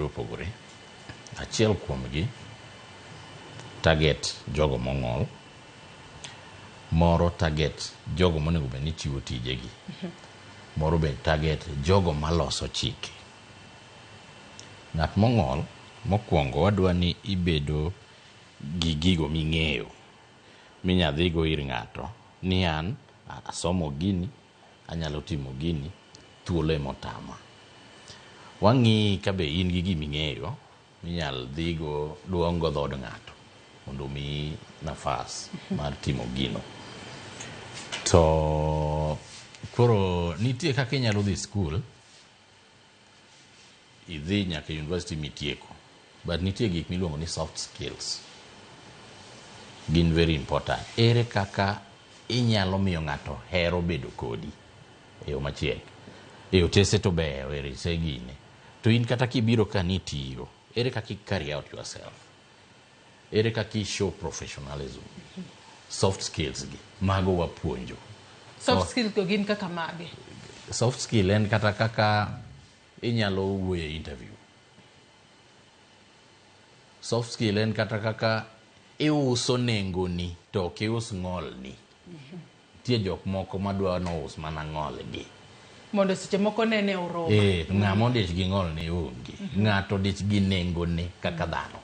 mopogore opogore. Achiel kuomgi target jogo mong'ol, moro target jogo monego bed ni chiwo tijegi, moro be target jogo maloso chike. Ng'at mong'ol, mokwongo wadwa ni ibedo gi gigo ming'eyo minyadhigo ir ng'ato ni an asomo gini, anyalo timo gini, thuolo emotama. Wang'iyi ka be in gi giming'eyo minyal dhigo duong' go dhood ng'ato mondo omiyi nafas mar timo gino. To koro nitie kaka inyalo dhi skul, idhi nyaka e university mitieko, but nitie gik miluongo ni soft skills. Gin very important. Ere kaka inyalo miyo ng'ato hero bedo kodi e yo machiek? E otese to beyo, e rise gine. To in kata kibiro ka nitiyo, ere kaka i carry out yourself? Ere kaka i show professionalism? Soft skills gi, mago wapuonjo. Soft skills go gin kaka mage? Soft skill en kata kaka inyalo wuoyo e interview. Soft skill en kata kaka iuso nengoni to ok ius ng'olni. Nitie jok moko madwa nous mana ng'olgi. Mondo seche moko nene oroma. Eh, ng'ama odich gi ng'olni onge. Ng'ato odich gi nengone kaka dhano.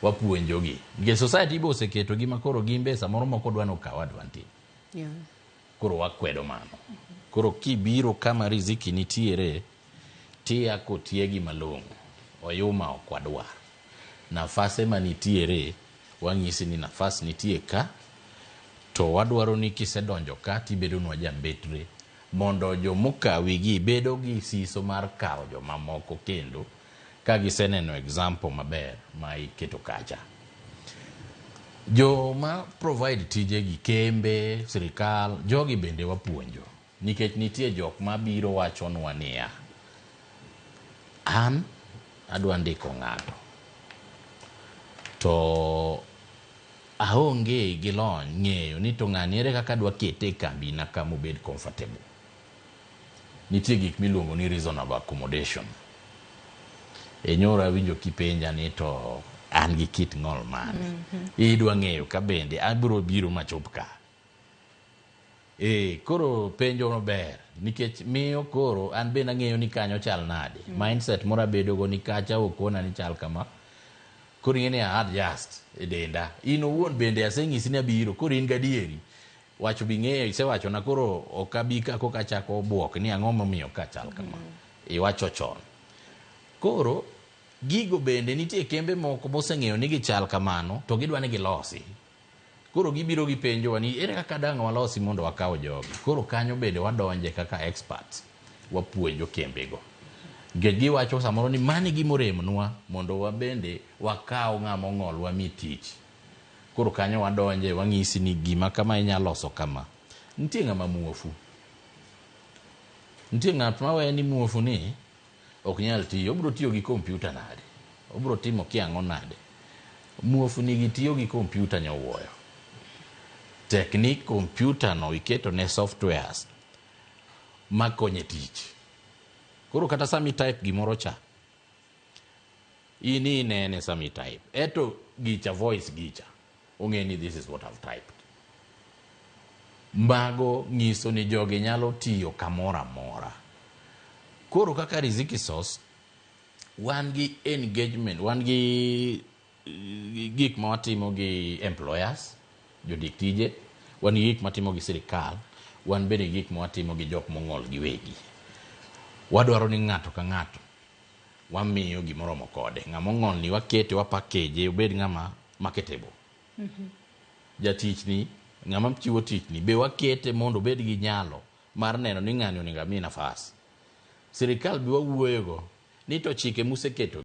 Wapuonjogi. Nikech society be oseketogi ma koro gin be samoro moko dwa nokaw advantage. Koro wakwedo mano. Koro kibiro kama Riziki nitiere, tiya kotiegi malong'o. Oyuma ok wadwar. Nafase manitiere, wang'isi ni nafas nitie ka, to wadwaro ni kisedonjo ka tibedonwa jambetre mondo jomokawigi bedo gi siso mar kawo jomamoko kendo ka giseneno example maber ma iketo kacha. Joma provide tijegi, kembe, sirikal, jogi bende wapuonjo. Nikech nitie jok mabiro wachonwa niya, an adwa ndiko ng'ato to aonge gi lony ng'eyo ni to ng'ani ere kaka adwa kete e kambina ka mobed comfortable. Nitie gik miluongo ni reasonable accommodation. E nyoro awinjo kipenja ni to an gi kit ng'ol mane. Idwa ng'eyo ka bende abiro biro machop ka. E, koro penjo no ber nikech miyo koro an bende ang'eyo ni kanyo chal nade. Mindset moro abedo go ni kacha okona ni chal kama. Koro ing'e ni a adjust e denda. In owuon bende aseng'isi ni abiro, koro in gadieri. Wacho bing'eyo, isewachona koro ok abi ka koka achako buok ni ang'o momiyo ka chal kama. Iwacho chon. Koro gigo bende nitie kembe moko moseng'eyo ni gichal kamano to gidwa ni gilosi. Koro gibiro gipenjowa ni ere kaka dang' walosi mondo wakaw jogi. Koro kanyo bende wadonje kaka experts. Wapuonjo kembego. Nikech giwacho samoro ni mani gimoremnwa mondo wabende wakaw ng'ama ong'ol wami tich. Koro kanyo wadonje wang'isi ni gima kama inyalo loso kama. Nitie ng'ama muofu. Nitie ng'at ma we ni muofu ni ok nyal tiyo. Obiro tiyo gi kompyuta nade? Obiro timo kiang'o nade? Muofu nigi tiyo gi kompyuta nyowuoyo. Tek ni kompyuta no iketo ne softwares makonye tich. Koro kata sama i-type gimoro cha, in inene sama i-type. Eto gicha voice gicha, ong'e ni this is what I've typed. Mago ng'iso ni jogi nyalo tiyo kamoro amora. Koro kaka Riziki Source, wan gi engagement, wan gi gik ma watimo gi employers, jondik tije, wan gi gik matimo gi sirikal, wan bende gi gik ma watimo gi jok mong'ol giwegi. Wadwaro ni ng'ato ka ng'ato wamiyo gimoromo kode. Ng'ama ong'ol ni wakete, wapakeje, obed ng'ama marketable. Jatich ni, ng'ama chiwo tich ni, be wakete mondo obed gi nyalo mar neno ni ng'ani onego amiye nafas. Sirikal be wawuoyogo ni to chike museketo